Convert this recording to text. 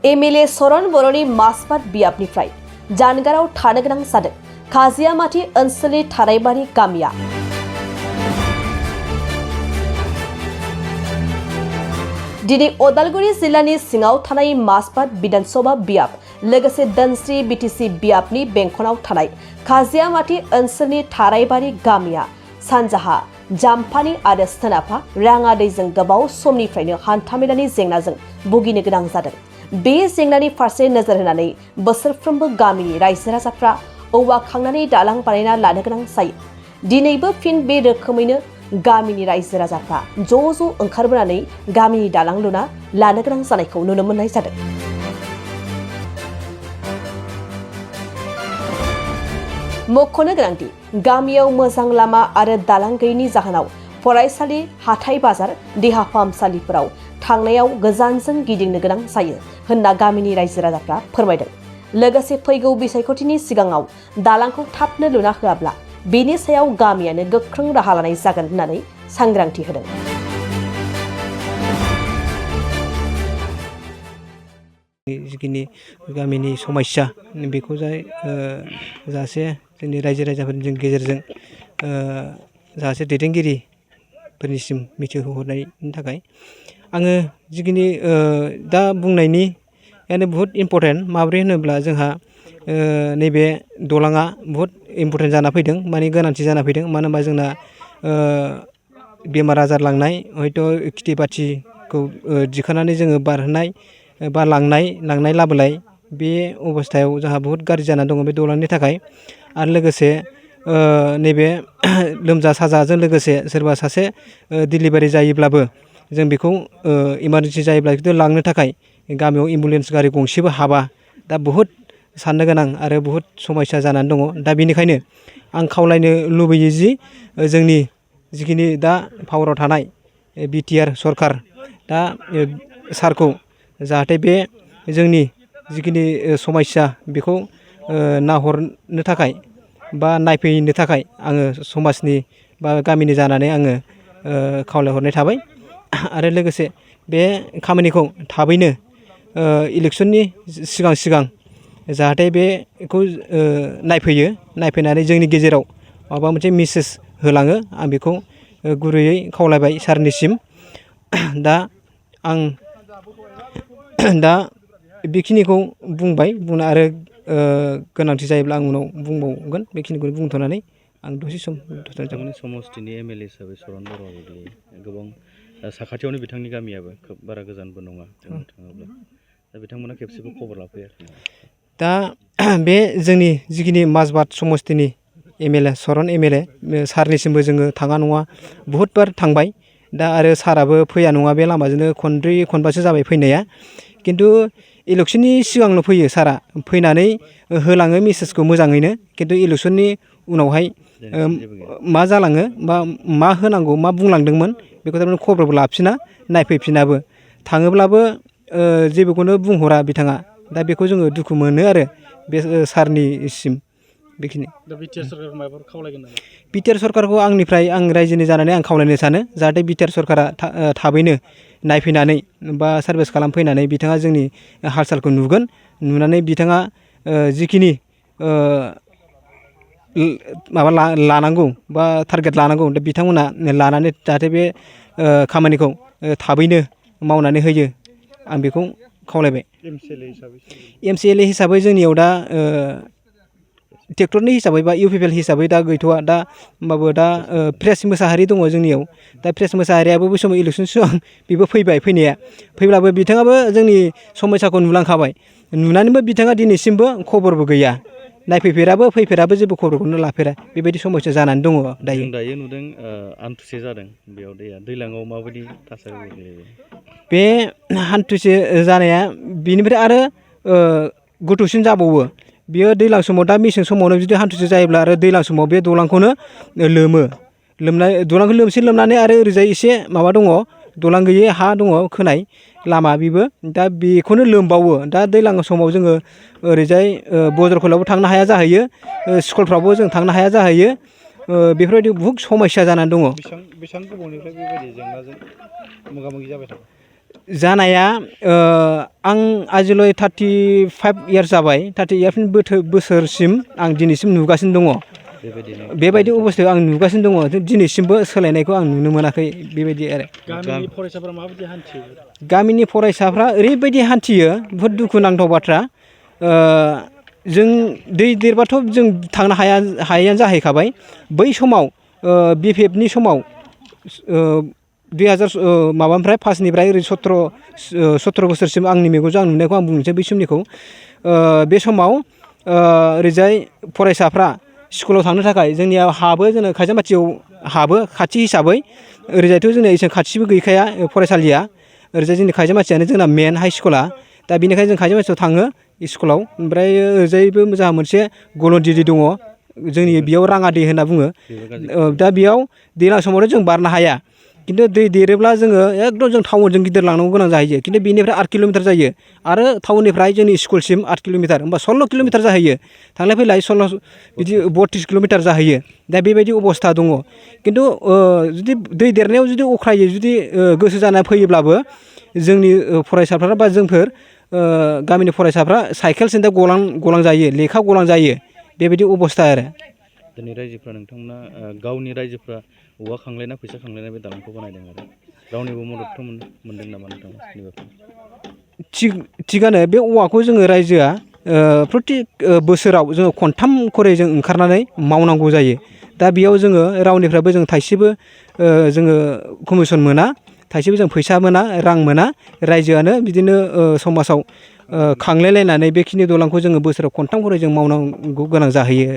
Mla चरन बर'नि मासबाद बियाबनिफ्राय जानगाराव थानो गोनां जादों खाजियामाटी ओनसोलनि थारायबारि गामिया। दिनै उदालगुरि जिल्लानि सिङाव थानाय मासबाद विधानसभा बियाब लोगोसे दोनस्रि बिटिसि बियाबनि बेंखनाव थानाय खाजियामाटी ओनसोलनि थारायबारि गामिया सानजाहा जाम्फानि आरो सोनाबहा राङा दैजों गोबाव समनिफ्रायनो हान्थामेलानि जेंनाजों भुगिनो गोनां जादों। बे जेंनानि फारसे नोजोर होनानै बोसोरफ्रोमबो गामिनि रायजो राजाफ्रा औवा खांनानै दालां बानायना लानो गोनां जायो। दिनैबो फिन बे रोखोमैनो गामिनि रायजो राजाफ्रा ज' ओंखारबोनानै गामिनि दालां लुना लानो गोनां जानायखौ नुनो मोननाय जादों। मख'नो गोनांदि गामियाव मोजां लामा आरो दालां गैयैनि जाहोनाव फरायसालि, हाथाइ बाजार, देहा फाहामसालिफोराव थांनायाव गोजानजों गिदिंनो गोनां जायो होनना गामिनि रायजो राजाफ्रा फोरमायदों। लोगोसे फैगौ बिसायख'थिनि सिगाङाव दालांखौ थाबनो लुना होआब्ला बेनि सायाव गामियानो गोख्रों राहा लानाय जागोन होननानै सांग्रांथि होदों। जिखिनि गामिनि समस्या बेखौ जाहाथे जोंनि रायजो राजाफोरनि गेजेरजों जाहाथे दैदेनगिरिफोरनिसिम मिथिहोहरनायनि थाखाय आङो जिखिनि दा बुंनायनियानो बुहुत इम्पर्टेन्ट। माब्रै होनोब्ला जोंहा नैबे दलाङा बुहुत इम्पर्टेन्ट जाना फैदों, माने गोनांथि जाना फैदों। मानो होनबा जोंना बेमार आजार लांनाय हयथ' खेथि बाथिखौ दिखांनानै जोङो बारहोनाय बा लांनाय लाबोलाय बे अबस्थायाव जोंहा बुहुत गाज्रि जानानै दङ बे दलांनि थाखाय। आरो लोगोसे नैबे लोमजा साजाजों लोगोसे सोरबा सासे डिलिभारि जायोब्लाबो जों बेखौ इमारजेन्सि जायोब्ला खिन्थु लांनो थाखाय गामियाव एम्बुलेन्स गारि गंसेबो हाबा। दा बुहुत साननो गोनां आरो बुहुत समस्या जानानै दङ। दा बेनिखायनो आं खावलायनो लुबैयो जि जोंनि जिखिनि दा पावाराव थानाय बिटिआर सरखार दा सारखौ जाहाथे बे जोंनि जिखिनि समस्या बेखौ नाहरनो थाखाय बा नायफैनो थाखाय आङो समाजनि बा गामिनि जानानै आङो खावलायहरनाय थाबाय। आरो लोगोसे बे खामानिखौ थाबैनो इलेक्सननि सिगां जाहाथे बेखौ नायफैयो, नायफैनानै जोंनि गेजेराव माबा मोनसे मेसेज होलाङो, आं बेखौ गुरैयै खावलायबाय सारनिसिम। दा बेखिनिखौ बुंबाय, आरो गोनांथि जायोब्ला आं उनाव बुंबावगोन। बेखिनिखौ बुंथ'नानै आं दसे सम समस्थिनि एमएलए हिसाबै चरन बर'आ गोग्लैयो। गोबां साखाथियावनो बिथांनि गामियाबो खोब बारा गोजानबो नङा बुंनो थाङोब्ला। दा बिथांमोना खेबसेबो खबर लाफैयाखै। दा बे जोंनि जिखिनि मासबाद समस्थिनि एमएलए चरन एमएलए सारनिसिमबो जोङो थाङा नङा बुहुत बार थांबाय। दा आरो साराबो फैया नङा बे लामाजोंनो खनबासो जाबाय फैनाया। खिन्थु इलेक्सननि सिगांल' फैयो सारा, फैनानै होलाङो मेसेजखौ मोजाङैनो। खिन्थु इलेक्सननि उनावहाय मा जालाङो बा मा होनांगौ मा बुंलांदोंमोन बेखौ थारमाने खबरबो लाफिना, नायफैफिनाबो। थाङोब्लाबो जेबोखौनो बुंहरा बिथाङा। दा बेखौ जोङो दुखु मोनो आरो बे सारनिसिम। बेखिनि। दा बिटिआर सरकारखौ माबाफोर खावलायगोन नामा? बिटिआर सरकारखौ आं रायजोनि जानानै आं खावलायनो सानो जाहाथे बिटिआर सरकारा थाबैनो नायफैनानै बा सार्भिस खालामफैनानै बिथाङा जोंनि हाल सालखौ नुनानै बिथाङा जिखिनि माबा लानांगौ बा टारगेट लानांगौ, दा बिथांमोना लानानै जाहाथे बे खामानिखौ थाबैनो मावनानै होयो, आं बेखौ खावलायबाय। एमसिएलए हिसाबै जोंनियाव दा ट्रेक्टरनि हिसाबै बा इउपिपिएल हिसाबै दा गैथ'वा। दा होमबाबो दा प्रेस मोसाहारि दङ जोंनियाव। दा प्रेस मोसाहारियाबो बै समाव इलेक्सन सिगां बेबो फैनाया फैब्लाबो बिथाङाबो जोंनि समस्याखौ नुलांखाबाय। नुनानैबो बिथाङा दिनैसिमबो खबरबो गैया, फैफेराबो जेबो खबरखौनो लाफेरा। बेबायदि समस्या जानानै दङ दायो। जों दायो नुदों हान्थुसे जादों बेयाव दैया। दैज्लाङाव माबायदि थासारि गोग्लैयो? बे हान्थुसे जानाया बेनिफ्राय आरो गोथौसिन जाबावो। बियो दैज्लां समाव, दा मेसें समावनो जुदि हान्थुसे जायोब्ला आरो दैज्लां समाव बे दलांखौनो दलांखौ लोमनानै आरो ओरैजाय एसे माबा दङ, दलां गैयै हा दङ खोनाय लामा, बेबो दा बेखौनो लोमबावो। दा दैज्लां समाव जोङो ओरैजाय बजरखलावबो थांनो हाया जाहैयो, स्कुलफ्रावबो जों थांनो हाया जाहैयो। बेफोरबायदि बहुद समस्या जानानै दङ। बेसेबां गोबावनिफ्राय बेबायदि जेंनाजों मोगा मोगि जाबाय थादों? जानाया आं आजिलय 35 इयार्स जाबाय 30 इयार्सनि बोसोरसिम आं दिनैसिम नुगासिनो दङ बेबायदि अबस्थायाव आं नुगासिनो दङ दिनैसिमबो सोलायनायखौ आं नुनो मोनाखै बेबायदि आरो गामिनि फरायसाफोरा माबायदि हान्थियो गामिनि फरायसाफ्रा ओरैबायदि हान्थियो बुहुद दुखुनांथाव बाथ्रा जों दै देरबाथ' जों थांनो हायानो जाहैखाबाय बै समाव BPFनि समाव 2000 माबानिफ्राय 5निफ्राय ओरै 17 बोसोरसिम आंनि मेगनजों आं नुनायखौ आं बुंनोसै बै समनिखौ बे समाव ओरैजाय फरायसाफ्रा स्कुलाव थांनो थाखाय जोंनिया हाबो जोङो खायजामाथियाव हाबो खाथि हिसाबै ओरैजायथ' जोंना एसेबां खाथिबो गैखाया फरायसालिया ओरैजाय जोंनि खायजामाथियानो जोंना मेन हाइ स्कुला दा बेनिखायनो जों खायजामाथियाव थाङो स्कुलाव ओमफ्राय ओरैजायबो जोंहा मोनसे गलनदिरि दङ जोंनि बेयाव राङादै होनना बुङो दा बेयाव दैज्लां समावथ' जों बारनो हाया खिन्थु दै देरोब्ला जोङो एकदम जों टाउनजों गिदिर लांनांगौ गोनां जाहैयो खिन्थु बेनिफ्राय 8 किल'मिटार जायो आरो टाउननिफ्राय जोंनि स्कुलसिम 8 किल'मिटार होमबा 16 किल'मिटार जाहैयो थांलाय फैलाय 16 बिदि 32 किल'मिटार जाहैयो दा बेबायदि अबस्था दङ खिन्थु जुदि दै देरनायाव जुदि अख्रायै जुदि गोसो जाना फैयोब्लाबो जोंनि फरायसाफ्रा बा जोंफोर गामिनि फरायसाफ्रा साइकेल सिन्था गलांजायो लेखा गलांजायो बेबायदि अबस्था आरो दिनै रायजोफ्रा नोंथांमोना गावनि रायजोफ्रा औवा खांलायना फैसा खांलायना बे दालांखौ बानायदों आरो रावनिबो मददथ' मोनदों नामा नोंथाङा थिगानो बे औवाखौ जोङो रायजोआ प्रति बोसोराव जोङो खनथाम खरै जों ओंखारनानै मावनांगौ जायो दा बेयाव जोङो रावनिफ्रायबो जों थाइसेबो जोङो कमिसन मोना थाइसेबो जों फैसा मोना रां मोना रायजोआनो बिदिनो समाजाव खांलायलायनानै बेखिनि दालांखौ जोङो बोसोराव खनथाम खरै जों मावनांगौ गोनां जाहैयो